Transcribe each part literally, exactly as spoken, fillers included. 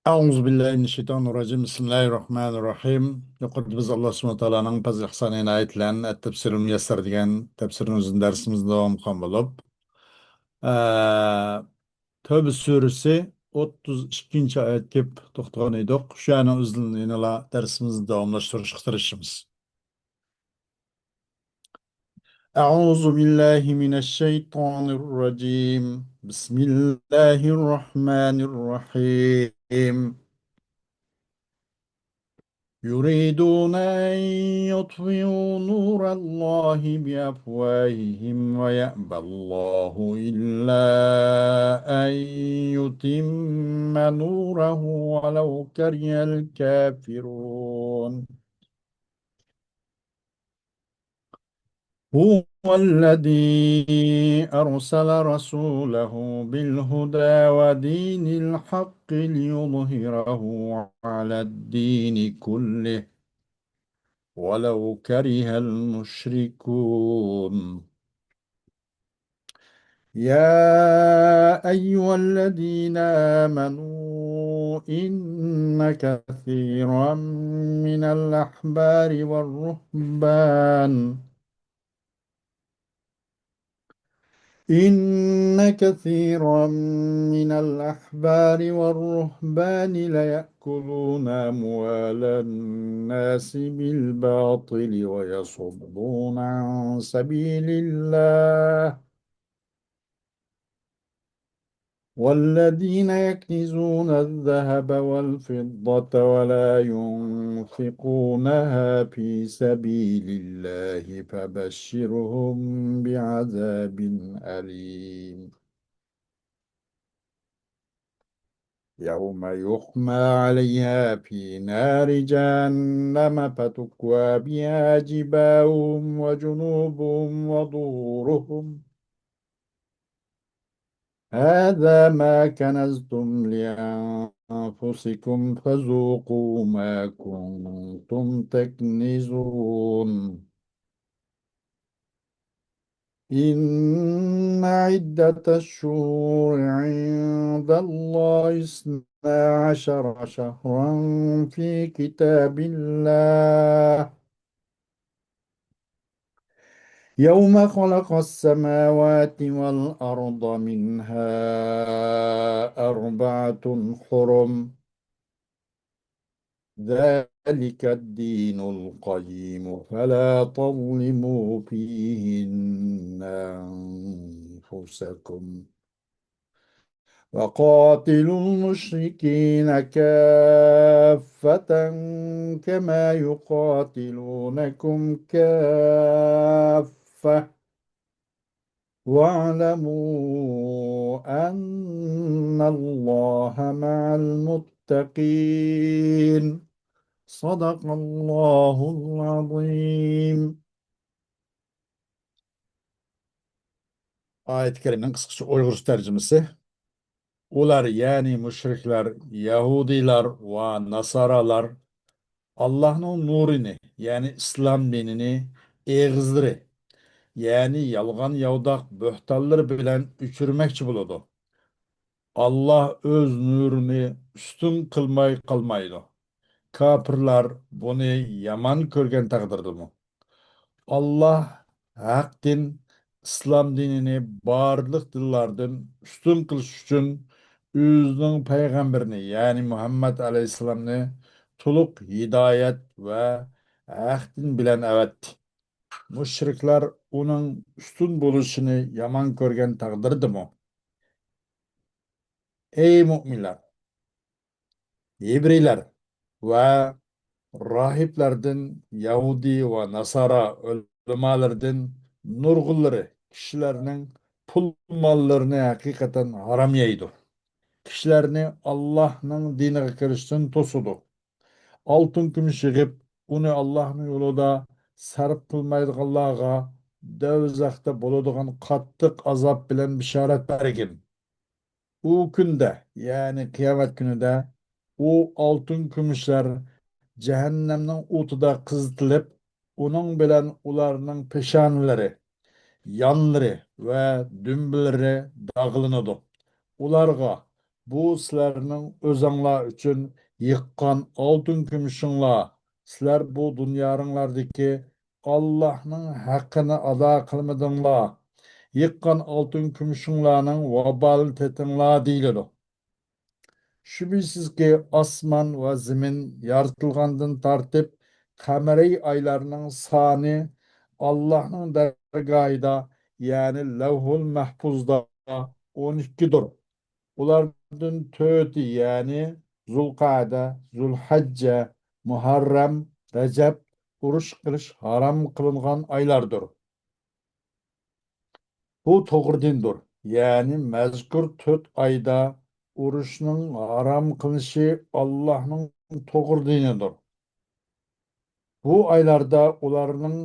أعوذ بالله من الشيطان الرجيم. بسم الله الرحمن الرحيم. يۇقىرىدا بىز ئاللا سۇبھانەھۇ ۋە تائالانىڭ پەزلى ئىھسانى ئىنايىتى بىلەن ئەت-تەپسىرۇل مۇيەسسەر دېگەن تەپسىر نۇزۇل دەرسىمىزنى داۋام قىلغان بولۇپ، ئە، تەۋبە سۈرىسى ئوتتۇز ئىككىنچى ئايەتكە كېلىپ توختىغان ئىدۇق. شۇ يەرنىڭ ئۆزىدىن يەنىلا دەرسىمىزنى داۋاملاشتۇرۇشقا تىرىشىمىز. أعوذ بالله من الشيطان الرجيم. بسم الله الرحمن الرحيم. يريدون أن يطفئوا نور الله بأفواههم ويأبى الله إلا أن يتم نوره ولو كره الكافرون. هو الذي أرسل رسوله بالهدى ودين الحق ليظهره على الدين كله ولو كره المشركون. يا أيها الذين آمنوا إن كثيرا من الأحبار والرهبان إن كثيرا من الأحبار والرهبان ليأكلون أموال الناس بالباطل ويصدون عن سبيل الله والذين يكنزون الذهب والفضة ولا ينفقونها في سبيل الله فبشرهم بعذاب أليم. يوم يحمى عليها في نار جهنم فتكوى بها جباههم وجنوبهم وظهورهم. هذا ما كنزتم لأنفسكم فذوقوا ما كنتم تكنزون. إن عدة الشهور عند الله اثنا عشر شهرا في كتاب الله يوم خلق السماوات والأرض منها أربعة حرم ذلك الدين القيم فلا تظلموا فيهن أنفسكم وقاتلوا المشركين كافة كما يقاتلونكم كافة واعلموا أن الله مع المتقين. صدق الله العظيم. ئايەت كەرىمىنىڭ قىسقىچە ئۇيغۇرچە تەرجىمىسى. ئۇلار، يەنى مۇشرىكلار، يەھۇدىيلار ۋە ناسارالار ئاللاھنىڭ نۇرىنى، يەنى ئىسلام دىنىنى ئېغىزلىرى، يەنى يالغان ياۋىداق بۆھتانلىرى بىلەن ئۆچۈرمەكچى بولىدۇ. ئاللاھ ئۆز نۇرىنى ئۈستۈن قىلماي قالمايدۇ. كاپىرلار بۇنى يامان كۆرگەن تەقدىردىمۇ. ئاللاھ ھەق دىن، ئىسلام دىنىنى بارلىق دىنلاردىن ئۈستۈن قىلىش ئۈچۈن ئۆزىنىڭ پەيغەمبىرىنى، يەنى مۇھەممەد ئەلەيھىسسالامنى تولۇق ھىدايەت ۋە ھەق دىن بىلەن ئەۋەتتى. مۇشرىكلار ئۇنىڭ ئۈستۈن بولۇشىنى يامان كۆرگەن تەقدىردىمۇ. ئەي مۆمىنلەر! ھېبرىيلار ۋە راھىبلاردىن، يەھۇدىي ۋە ناسارا ئۆلىمالىرىدىن نۇرغۇنلىرى كىشىلەرنىڭ پۇل ماللىرىنى ھەقىقەتەن ھارام يەيدۇ. كىشىلەرنى ئاللاھنىڭ دىنىغا كىرىشتىن توسىدۇ. ئالتۇن كۈمۈش يىغىپ، ئۇنى ئاللاھنىڭ يولىدا سەرپ قىلمايدىغانلارغا دوزاختا بولىدىغان قاتتىق ئازاب بىلەن بېشارەت بەرگىن. ئۇ كۈندە، يەنى قىيامەت كۈنىدە ئۇ ئالتۇن كۈمۈشلەر جەھەننەمنىڭ ئوتىدا قىزىتىلىپ، ئۇنىڭ بىلەن ئۇلارنىڭ پېشانىلىرى، يانلىرى ۋە دۈمبىلىرى داغلىنىدۇ. ئۇلارغا، بۇ سىلەرنىڭ ئۆزۈڭلار ئۈچۈن يىغقان ئالتۇن كۈمۈشۈڭلار. سىلەر بۇ دۇنياڭلاردىكى ئاللاھنىڭ ھەققىنى ئادا قىلمىدىڭلار. يىغقان ئالتۇن كۈمۈشۈڭلارنىڭ ۋابالىنى تېتىڭلار دېيىلىدۇ. شۈبھىسىزكى، ئاسمان ۋە زېمىن يارىتىلغاندىن تارتىپ، قەمەرىي ئايلارنىڭ سانى ئاللاھنىڭ دەرگاھىدا، يەنى لەۋھۇل مەھپۇزدا ئون ئىككىدۇر. ئۇلاردىن تۆتى، يەنى زۇلقەدە، زۇلھەججە، مۇھەررەم، رەجەب، ئۇرۇش قىلىش ھارام قىلىنغان ئايلاردۇر. بۇ توغرا دىندۇر. يەنى مەزكۇر تۆت ئايدا ئۇرۇشنىڭ ھارام قىلىنىشى ئاللاھنىڭ توغرا دىنىدۇر. بۇ ئايلاردا ئۇلارنىڭ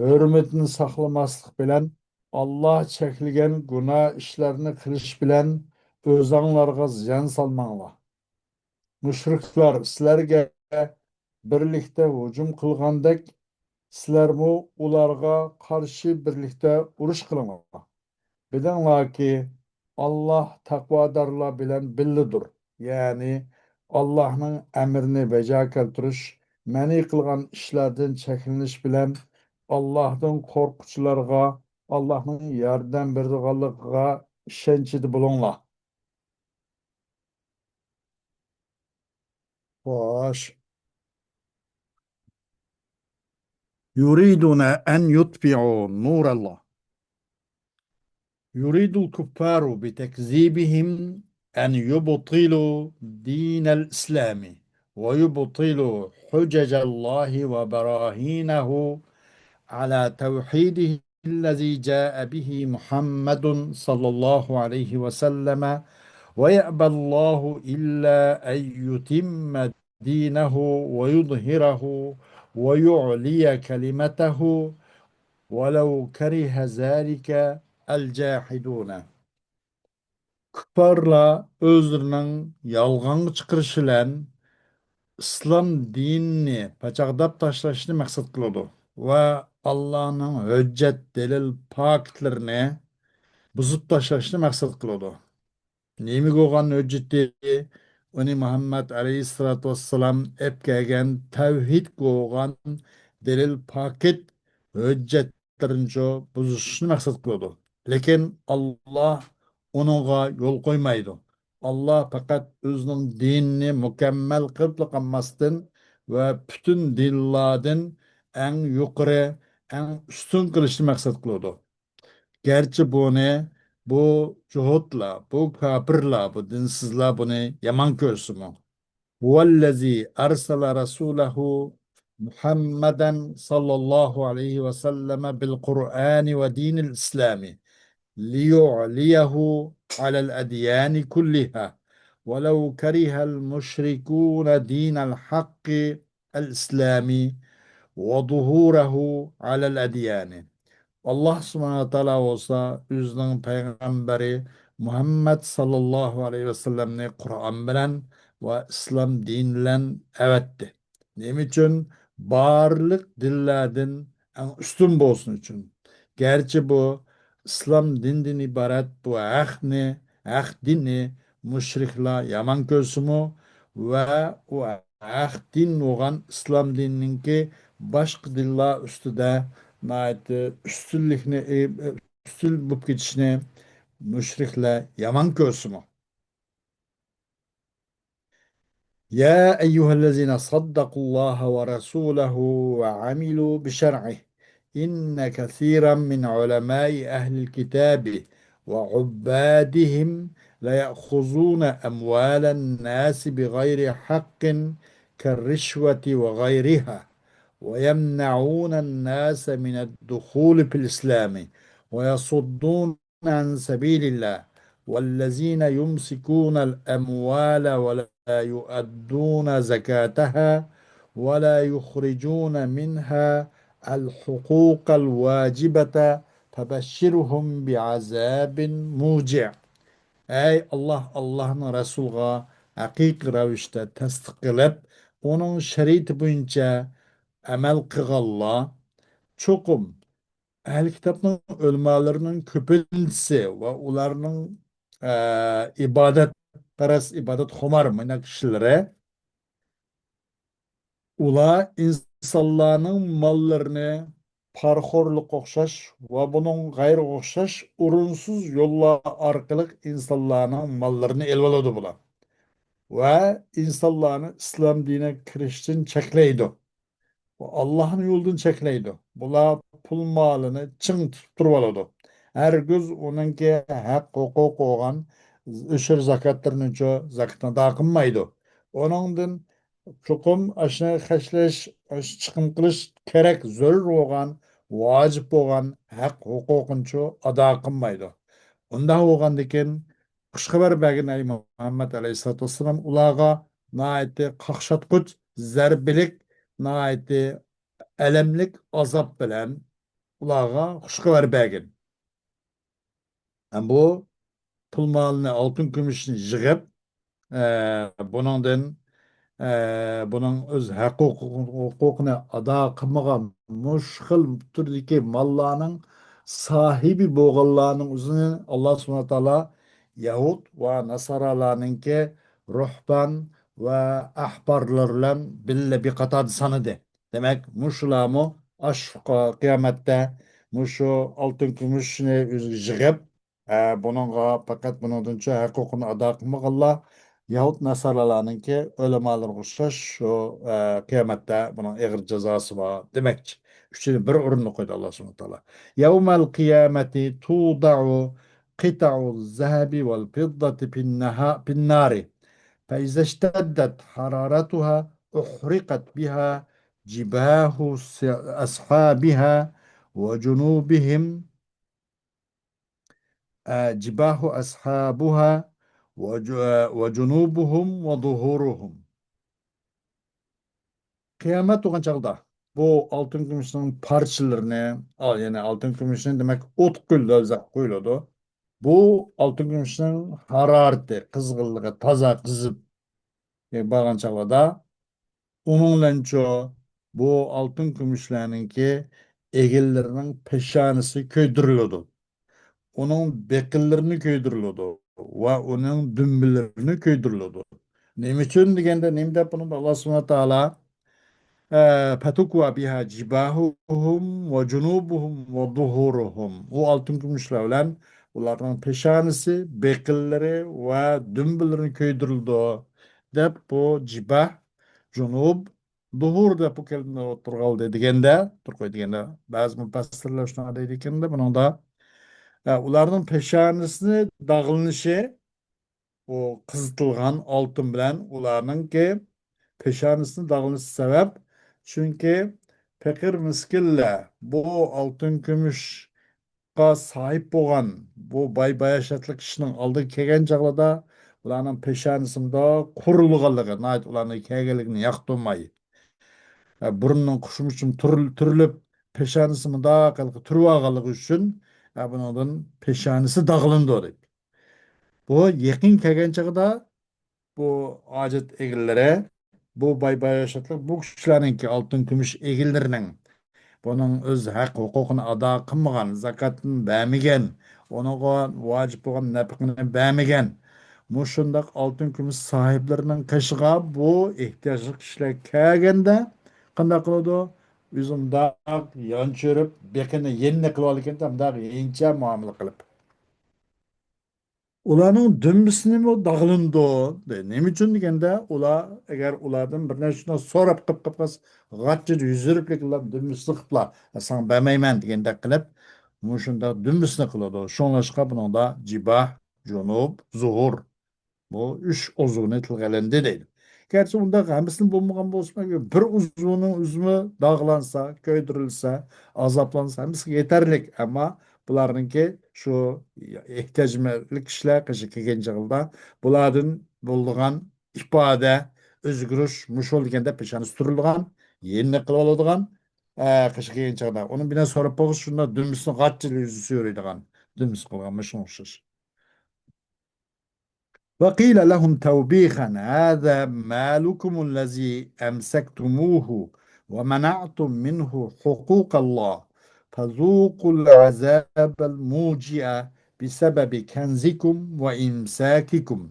ھۆرمىتىنى ساقلىماسلىق بىلەن، ئاللاھ چەكلىگەن گۇناھ ئىشلارنى قىلىش بىلەن ئۆزەڭلارغا زىيان سالماڭلار. مۇشرىكلار سىلەرگە بىرلىكتە ھۇجۇم قىلغاندەك، سىلەرمۇ ئۇلارغا قارشى بىرلىكتە ئۇرۇش قىلىڭلار. بىلىڭلاركى، ئاللاھ تەقۋادارلار بىلەن بىللىدۇر. يەنى ئاللاھنىڭ ئەمرىنى بەجا كەلتۈرۈش، مەنئى قىلغان ئىشلاردىن چەكلىنىش بىلەن ئاللاھتىن قورققۇچىلارغا ئاللاھنىڭ ياردەم بېرىدىغانلىقىغا ئىشەنچىدە بولۇڭلار. خوش. يريدون أن يطفئوا نور الله. يريد الكفار بتكذيبهم أن يبطلوا دين الإسلام ويبطلوا حجج الله وبراهينه على توحيده الذي جاء به محمد صلى الله عليه وسلم، ويأبى الله إلا أن يتم دينه ويظهره ويعلي كلمته ولو كره ذلك الجاحدون. كۇپپارلار ئۆزلىرىنىڭ يالغانغا چىقىرىشى بىلەن ئىسلام دىنىنى پاچاقلاپ تاشلاشنى مەقسەت قىلىدۇ ۋە ئاللانىڭ ھۆججەت، دەلىل، پاكىتلىرىنى بۇزۇپ تاشلاشنى مەقسەت قىلىدۇ. نېمىگە بولغان ھۆججىتى؟ ئۇنى مۇھەممەد ئەلەيھىسسالاتۇ ۋەسسالام ئەپ كەلگەن تەۋھىدكە بولغان دەلىل، پاكىت، ھۆججەتلىرىنىچۇ بۇزۇشنى مەقسەت قىلىدۇ. لېكىن ئاللا ئۇنىڭغا يول قويمايدۇ. ئاللا پەقەت ئۆزىنىڭ دىنىنى مۇكەممەل قىلىپلا قالماستىن ۋە پۈتۈن دىنلاردىن ئەڭ يۇقىرى، ئەڭ ئۈستۈن قىلىشنى مەقسەت قىلىدۇ. گەرچە بۇنى بۇ جۇھۇتلار، بۇ كاپىرلار، بۇ دىنسىزلار بۇنى يامان كۆرسىمۇ. هو الذي أرسل رسوله محمدا صلى الله عليه وسلم بالقرآن ودين الإسلام ليعليه على الأديان كلها ولو كره المشركون دين الحق الإسلام وظهوره على الأديان. ئاللا سۇبھانەھۇ ۋە تائالا بولسا ئۆزىنىڭ پەيغەمبىرى مۇھەممەد ساللاللاھۇ ئەلەيھى ۋەسەللەمنى قۇرئان بىلەن ۋە ئىسلام دىنى بىلەن ئەۋەتتى. نېمە ئۈچۈن؟ بارلىق دىنلاردىن ئەڭ ئۈستۈن بولسۇن ئۈچۈن. گەرچە بۇ ئىسلام دىنىدىن ئىبارەت بۇ ھەقنى، ھەق دىننى مۇشرىكلار يامان كۆرسىمۇ ۋە ئۇ ھەق دىن بولغان ئىسلام دىنىنىڭكى باشقا دىنلار ئۈستىدە ناھايىتى ئۈستۈنلۈكنى، ئۈستۈن بولۇپ كېتىشىنى مۇشرىكلار يامان كۆرسىمۇ. يا أيها الذين صدقوا الله ورسوله وعملوا بشرعه إن كثيرا من علماء أهل الكتاب وعبادهم ليأخذون أموال الناس بغير حق كالرشوة وغيرها ويمنعون الناس من الدخول في الإسلام ويصدون عن سبيل الله والذين يمسكون الأموال ولا يؤدون زكاتها ولا يخرجون منها الحقوق الواجبة فبشرهم بعذاب موجع. ئەي ئاللا، ئاللانىڭ رەسۇلىغا ھەقىقىي رەۋىشتە تەستىق قىلىپ، ئۇنىڭ شەرىئىتى بويىچە ئەمەل قىلغانلار، چوقۇم ئەھلى كىتابنىڭ ئۆلىمالىرىنىڭ كۆپىنچىسى ۋە ئۇلارنىڭ، ئە، ئىبادەت پەرەس، ئىبادەتخۇمار مۇنداق كىشىلىرى، ئۇلار ئىنسانلارنىڭ ماللىرىنى پارىخورلۇققا ئوخشاش ۋە بۇنىڭ غەيرىگە ئوخشاش ئورۇنسىز يوللار ئارقىلىق ئىنسانلارنىڭ ماللىرىنى ئېلىۋالىدۇ بۇلار. ۋە ئىنسانلارنى ئىسلام دىنىگە كىرىشتىن چەكلەيدۇ. ئاللاھنىڭ يولىدىن چەكلەيدۇ. بۇلار پۇل مالىنى چىڭ تۇتۇپ تۇرۇۋالىدۇ. ھەرگىز ئۇنىڭكى ھەق ھوقۇقى بولغان ئۆشۈر زاكاتلىرىنىچۇ زاكىتىنى ئادا قىلمايدۇ. ئۇنىڭدىن چوقۇم ئاشۇنى خەجلەش، ئاشۇ چىقىم قىلىش كېرەك، زۆرۈر بولغان، ۋاجىپ بولغان ھەق ھوقۇقىنىچۇ ئادا قىلمايدۇ. ئۇنداق بولغاندىكىن، خۇش خەۋەر بەرگىن، ئەي مۇھەممەد ئەلەيھىسسالاتۇ ۋەسسالام، ئۇلارغا ناھايىتى قاقشاتقۇچ، زەربىلىك، ناھايىتى ئەلەملىك ئازاب بىلەن ئۇلارغا خۇش خەۋەر بەرگىن. ھەم بۇ پۇل مالنى، ئالتۇن كۈمۈشنى يىغىپ، ئە، بۇنىڭدىن، ئە، بۇنىڭ ئۆز ھەق ھوقۇق-، ھوقۇقىنى ئادا قىلمىغان مۇشۇ خىل تۈردىكى ماللارنىڭ ساھىبى بولغانلارنىڭ ئۆزىنى ئاللا سۇبھانەھۇ ۋە تائالا يەھۇد ۋە ناسارالارنىڭكى رۇھبان ۋە ئەھبارلىرى بىلەن بىللە بىر قاتاردا سانىدى. دېمەك، مۇشۇلارمۇ ئاشۇ قىيامەتتە مۇشۇ ئالتۇن كۈمۈشنى ئۆزىگە يىغىپ، ئە، بۇنىڭغا پەقەت بۇنىڭدىنچە ھەق ھوقۇقىنى ئادا قىلمىغانلار يەھۇد ناسارالارنىڭكى ئۆلىمالىرىغا ئوخشاش شۇ، ئە، قىيامەتتە بۇنىڭ ئېغىر جازاسى بار دېمەكچى. ئۈچىنى بىر ئورۇندا قويدى ئاللا سۇبھانەھۇ ۋە تائالا. يوم القيامة توضع قطع الذهب والفضة في النها-، في النار. فإذا اشتدت حرارتها أحرقت بها جباه س-، أصحابها وجنوبهم، آه، جباه أصحابها وج-، آه، وجنوبهم وظهورهم. قىيامەت بولغان چاغدا بۇ ئالتۇن كۈمۈشنىڭ پارچىلىرىنى، ئا، يەنى ئالتۇن كۈمۈشنى، دېمەك، ئوتقا كۆيۈلىدۇ، دوزاخقا قويۇلىدۇ. بۇ ئالتۇن كۈمۈشنىڭ ھارارىتى، قىزغىنلىقى تازا قىزىپ بارغان چاغلاردا، ئۇنىڭ بىلەنچۇ بۇ ئالتۇن كۈمۈشلەرنىڭكى ئېگىنلىرىنىڭ پېشانىسى كۆيدۈرۈلىدۇ. ئۇنىڭ بېقىنلىرىنى كۆيدۈرۈلىدۇ ۋە ئۇنىڭ دۈمبىلىرىنى كۆيدۈرۈلىدۇ. نېمە ئۈچۈن دېگەندە، نېمە دەپ بۇنى ئاللا سۇبھانەھۇ ۋە تائالا، ئە، فتكوى بها جباههم وجنوبهم وظهورهم. ئۇ ئالتۇن كۈمۈشلەر بىلەن ئۇلارنىڭ پېشانىسى، بېقىنلىرى ۋە دۈمبىلىرىنى كۆيدۈرۈلىدۇ، دەپ بۇ جىباھ، جۇنۇب، دۇھۇر دەپ بۇ كەلىمىنى ئوتتۇرىغا ئالدى دېگەندە، تۇرقى دېگەندە، بەزى مۇپەسسىرلەر شۇنداق دەيدىكەن-دە، بۇنىڭدا، ئە، ئۇلارنىڭ پېشانىسىنى داغلىنىشى، ئۇ قىزىتىلغان ئالتۇن بىلەن ئۇلارنىڭكى پېشانىسىنى داغلىنىشى سەۋەب، چۈنكى پەقىر مىسكىنلەر بۇ ئالتۇن كۈمۈش ساھىب بولغان بۇ باي باياشاتلىق كىشىنىڭ ئالدىغا كەلگەن چاغلىرىدا، ئۇلارنىڭ پېشانىسى مۇنداق قۇرۇلغانلىقى، ناھايىتى ئۇلارنىڭ كەلگەنلىكىنى ياقتۇرماي، ھە، بۇرنىنىڭ قۇشۇمۇچۇم تۈرۈل-، تۈرۈلۈپ، پېشانىسى مۇنداق ھېلىقى تۈرۈۋالغانلىقى ئۈچۈن، ھە، بۇنىڭدىن پېشانىسى داغلىنىدۇ، دەيدۇ. بۇ يېقىن كەلگەن چېغىدا، بۇ ھاجەت ئېگىلىرى، بۇ باي باياشاتلىق، بۇ كىشىلەرنىڭكى ئالتۇن كۈمۈش ئېگىلىرىنىڭ بۇنىڭ ئۆز ھەق ھوقۇقىنى ئادا قىلمىغان، زاكاتنى بەرمىگەن، ئۇنىڭغا ۋاجىپ بولغان نەپىقىنى بەرمىگەن، مۇشۇنداق ئالتۇن كۈمۈش ساھىبلىرىنىڭ قېشىغا بۇ ئېھتىياجلىق كىشىلەر كەلگەندە، قانداق قىلىدۇ؟ ئۆزى مۇنداق يانچۈرۈپ، بېقىنى يېنىنى قىلىۋالىدىكەن، مۇنداق يېنىچە مۇئامىلە قىلىپ. ئۇلارنىڭ دۈمبىسىنىمۇ داغلىنىدۇ. دەي. نېمە ئۈچۈن دېگەندە، ئۇلار، ئەگەر ئۇلاردىن بىر نەرسىنى سوراپ قىپ قىپ قالسا، غاچچىدە يۈز بېرىپلا دۈمبىسىنى قىپلا، ساڭا بەرمەيمەن دېگەندەك قىلىپ، مۇشۇنداق دۈمبىسىنى قىلىدۇ. شۇڭلاشقا بۇنىڭدا جىباھ، جۇنۇب، زۇھۇر، بۇ ئۈچ ئۇزۋۇنى تىلغا ئېلىندى دەيدۇ. گەرچە ئۇنداق ھەممىسىنى بولمىغان بولسىمۇ، بىر ئۇزۋۇنىڭ ئۆزىمۇ داغلانسا، كۆيدۈرۈلسە، ئازابلانسا، ھەممىسىگە يېتەرلىك. ئەمما بۇلارنىڭكى شۇ ئېھتىياجمەنلىك كىشىلەر قېشىغا كەلگەن چېغىدا بۇلاردىن بولىدىغان ئىپادە، ئۆزگىرىش مۇشۇ دېگەندە پېشانىسى تۈرۈلىدىغان، يېنىنى قىلىۋالىدىغان، ئە، قېشىغا كەلگەن چاغدا ئۇنى بىنا سوراپ بولغۇچە شۇنداق دۈمبىسىنى غاچچىلا يۈزى سۈرىدىغان، دۈمبىسى قىلغان مۇشۇنىڭغا ئوخشاش. وقيل لهم توبيخا: هذا مالكم الذي أمسكتموه ومنعتم منه حقوق الله، فذوقوا العذاب الموجع بسبب كنزكم وإمساككم.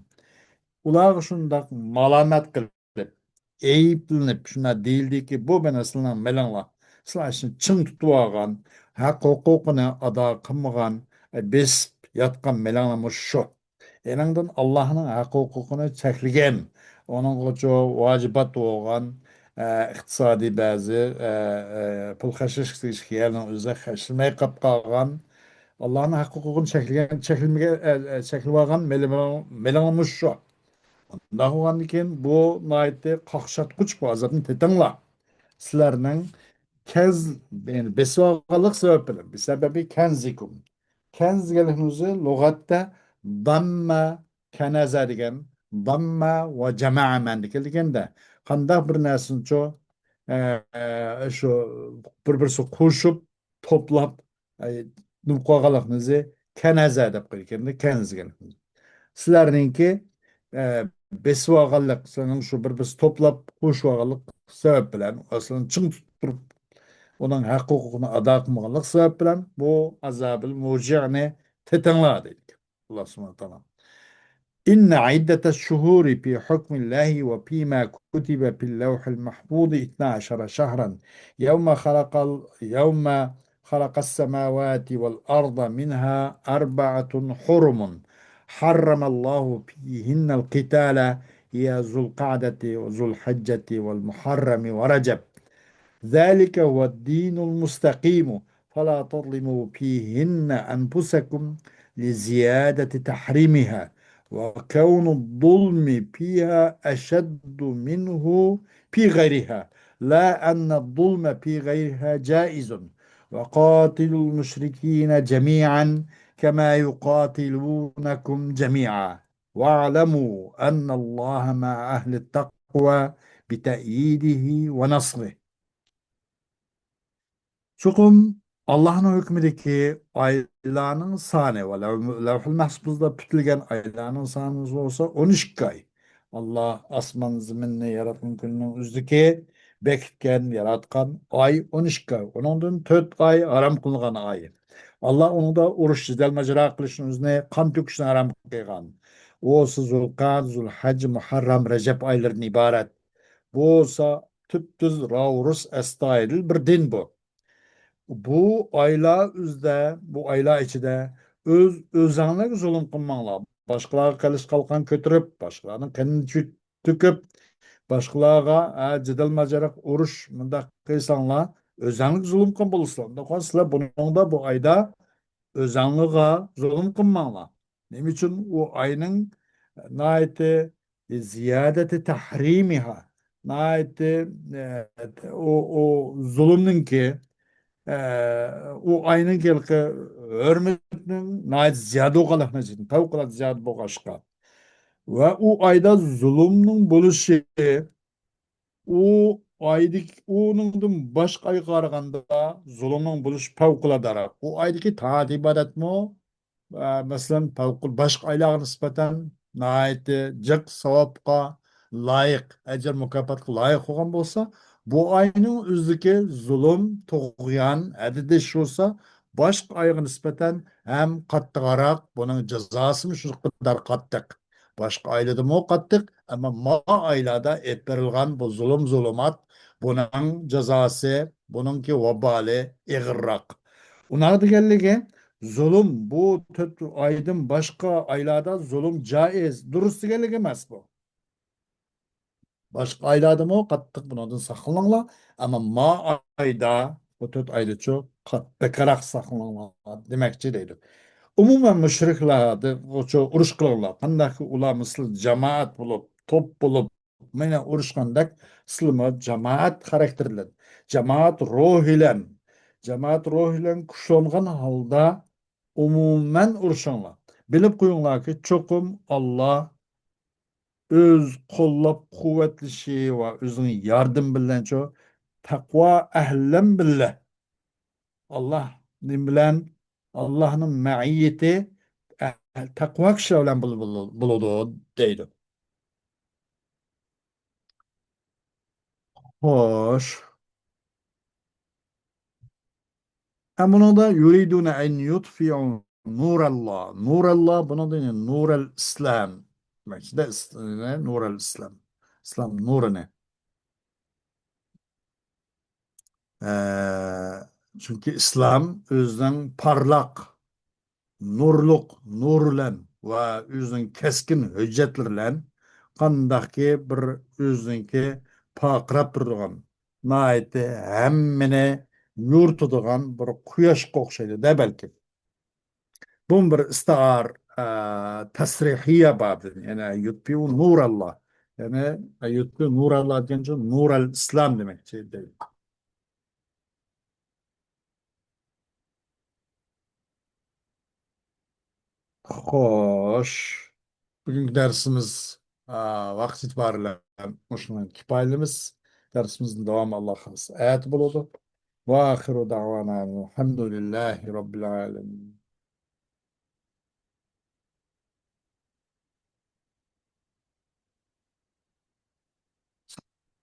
ئۇلارغا شۇنداق مالامەت قىلىپ، ئەيىبلىنىپ، شۇنداق دېيىلدىكى، بۇ مانا سىلەرنىڭ مېلىڭلار، سىلەر ئىشنى چىڭ تۇتۇۋالغان، ھەق ھوقۇقىنى ئادا قىلمىغان، بېسىپ ياتقان مېلىڭلار مۇشۇ شۇ. ئېنىڭدىن ئاللاھنىڭ ھەق ھوقۇقىنى چەكلىگەن، ئۇنىڭغىچۇ ۋاجىبات بولغان، ئە، ئىقتىسادىي بەزى، ئە، ئە، پۇل خەجلەشكە تېگىشلىك يەرنىڭ ئۆزىدە خەجلىمەي قاپ قالغان، ئاللاھنىڭ ھەق ھوقۇقىنى چەكلىگەن، چەكلىمىگەن، ئە، ئە، چەكلىۋالغان مېلىڭ-، مېلىڭلار مۇشۇ شۇ. ئۇنداق بولغاندىن كېيىن بۇ ناھايىتى قاقشاتقۇچ بۇ ئازابنى تېتىڭلار. سىلەرنىڭ كەنز، يەنى بېسىۋالغانلىق سەۋەب بىلەن، بىسەبەبى كەنزىكۇم. كەنز دېگەنلىكنىڭ ئۆزى لۇغەتتە داممە، كەنەزە دېگەن، داممە ۋە جەمەئە مەنىدە كېلىدىكەندە، قانداق بىر نەرسىنىچۇ، ئە، ئە، شۇ بىر-بىرسىگە قوشۇپ، توپلاپ، ئە، نېمە قىلغانلىقنى ئۆزى كەنەزە دەپ قويىدىكەندە، كەنز دېگەن. سىلەرنىڭكى، ئە، بېسىۋالغانلىق، سىلەرنىڭ شۇ بىر-بىرسى توپلاپ قوشۇۋالغانلىق سەۋەب بىلەن، ئەسلىنى چىڭ تۇتۇپ تۇرۇپ، ئۇنىڭ ھەق ھوقۇقىنى ئادا قىلمىغانلىق سەۋەب بىلەن بۇ ئازابىل مۇجىئنى تېتىڭلار دەيدىكەن. ئاللا سۇبھانەھۇ ۋە تائالا. إن عدة الشهور في حكم الله وفيما كتب في اللوح المحفوظ اثنا عشر شهرا يوم خلق ال-، يوم خلق السماوات والأرض منها أربعة حرم حرم الله فيهن القتال هي ذو القعدة وذو الحجة والمحرم ورجب ذلك هو الدين المستقيم فلا تظلموا فيهن أنفسكم لزيادة تحريمها وكون الظلم فيها أشد منه في غيرها لا أن الظلم في غيرها جائز وقاتلوا المشركين جميعا كما يقاتلونكم جميعا واعلموا أن الله مع أهل التقوى بتأييده ونصره. چوقۇم ئاللاھنىڭ ھۆكمىدىكى ئايلارنىڭ سانى ۋە لەۋ-، لەۋھۇل مەھپۇزدا پۈتۈلگەن ئايلارنىڭ سانى بولسا ئون ئىككى ئاي. ئاللاھ ئاسمان زېمىننى ياراتقان كۈننىڭ ئۆزىدىكى بېكىتكەن، ياراتقان ئاي ئون ئىككى ئاي. ئۇنىڭدىن تۆت ئاي ھارام قىلغان ئاي. ئاللاھ ئۇنىڭدا ئۇرۇش، جېدەل ماجىرا قىلىشنى، ئۆزىنى قان تۆكۈشنى ھارام قىلغان. ئۇ بولسا زۇلقەئدە، زۇلھەججە، مۇھەررەم، رەجەب ئايلىرىدىن ئىبارەت. بۇ بولسا تۈپتۈز راۋۇرۇس ئەستايىدىل بىر دىن بۇ. بۇ ئايلار ئۆزىدە، بۇ ئايلار ئىچىدە ئۆز ئۆزەڭلەرگە زۇلۇم قىلماڭلار. باشقىلارغا قىلىچ قالقان كۆتۈرۈپ، باشقىلارنىڭ قېنىنى چۈ-، تۆكۈپ، باشقىلارغا، ھە، جېدەل ماجىراق، ئۇرۇش، مۇنداق قىلساڭلار، ئۆزەڭلىك زۇلۇم قىلغان بولىسىلەر. ئۇنداق قىلغان سىلەر بۇنىڭدا، بۇ ئايدا ئۆزەڭلىغا زۇلۇم قىلماڭلار. نېمە ئۈچۈن؟ ئۇ ئاينىڭ ناھايىتى زىيادەتى تەھرىمىھا، ناھايىتى، ئە، ئۇ، ئۇ زۇلۇمنىڭكى، ئە، ئۇ ئاينىڭكى ھېلىقى ھۆرمىتىنىڭ ناھايىتى زىيادە بولغانلىقىنى، پەۋقۇلئاددە زىيادە بولغاچقا. ۋە ئۇ ئايدا زۇلۇمنىڭ بولۇشى، ئۇ ئايدىكى، ئۇنىڭدىن باشقا ئايغا قارىغاندا زۇلۇمنىڭ بولۇشى پەۋقۇلئاددە ئاران. ئۇ ئايدىكى تائەت ئىبادەتمۇ، ئە، مەسىلەن، پەۋقۇل-، باشقا ئايلارغا نىسبەتەن ناھايىتى جىق ساۋابقا لايىق، ئەجىر مۇكاپاتقا لايىق بولغان بولسا، بۇ ئاينىڭ ئۆزىدىكى زۇلۇم، تۇغيان، ھەددىدىن ئېشىش بولسا، باشقا ئايغا نىسبەتەن ھەم قاتتىقراق، بۇنىڭ جازاسىمۇ شۇ قەدەر قاتتىق. باشقا ئايلاردىمۇ قاتتىق، ئەمما ما ئايلاردا ئېلىپ بېرىلغان بۇ زۇلۇم-زۇلۇمات، بۇنىڭ جازاسى، بۇنىڭكى ۋابالى ئېغىرراق. ئۇنداق دېگەنلىكى، زۇلۇم، بۇ تۆت ئايدىن باشقا ئايلاردا زۇلۇم جائىز، دۇرۇس دېگەنلىكى ئەمەس بۇ. باشقا ئايلاردىمۇ قاتتىق بۇنىڭدىن ساقلىنىڭلار، ئەمما ما ئايدا، بۇ تۆت ئايدىچۇ قات-، بەكرەك ساقلىنىڭلار دېمەكچى دەيدۇ. ئومۇمەن مۇشرىكلاردا ئۇچۇ ئۇرۇش قىلىڭلار. قانداقكى ئۇلار مىسلى جامائەت بولۇپ، توپ بولۇپ، مانا ئۇرۇشقاندەك سىلىمۇ جامائەت خاراكتېرلىدىن، جامائەت روھى بىلەن، جامائەت روھى بىلەن كۈچلەنگەن ھالدا ئومۇمەن ئۇرۇشۇڭلار. بىلىپ قويۇڭلاركى، چوقۇم ئاللا ئۆز قوللاپ قۇۋۋەتلىشى ۋە ئۆزىنىڭ ياردىمى بىلەنچۇ تەقۋا ئەھلىلەن بىللە. ئاللا نېمە بىلەن؟ ئاللانىڭ مەئىيىتى ئەھ-، تەقۋا كىشىلەر بىلەن بول-، بول-، بولىدۇ دەيدۇ. خوش. ھەم بۇنىڭدا يۇرىدۇنە ئەن يۇتفىئۇ نۇرەللا. نۇرەللا بۇنىڭدا يەنى نۇرەل ئىسلام. دېمەكچىدە، ئىس-، نۇرەل ئىسلام. ئىسلام نۇرىنى. ئە، چۈنكى ئىسلام ئۆزىنىڭ پارلاق، نۇرلۇق نۇرى بىلەن ۋە ئۆزىنىڭ كەسكىن ھۆججەتلىرى بىلەن قانداقكى بىر ئۆزىنىڭكى پارقىراپ تۇرىدىغان، ناھايىتى ھەممىنى يورۇتىدىغان بىر قۇياشقا ئوخشايدۇ-دە بەلكىم. بۇمۇ بىر ئىستىئار، ئە، تەسرىھىيە بابىدىن. يەنى يۇتفىئۇ نۇراللا. يەنى يۇتفىئۇ نۇراللا دېگەنچە نۇرەل ئىسلام دېمەكچى. خوش. بۈگۈنكى دەرسىمىز، ئا، ۋاقىت ئېتىبارى بىلەن مۇشۇنىڭ بىلەن كۇپايىلىمىز. دەرسىمىزنىڭ داۋامى ئاللا خالىسا ئەتە بولىدۇ. ۋە ئاخىرۇ دەۋانا ئەلھەمدۇلىللاھى رەببىل ئالەمىن.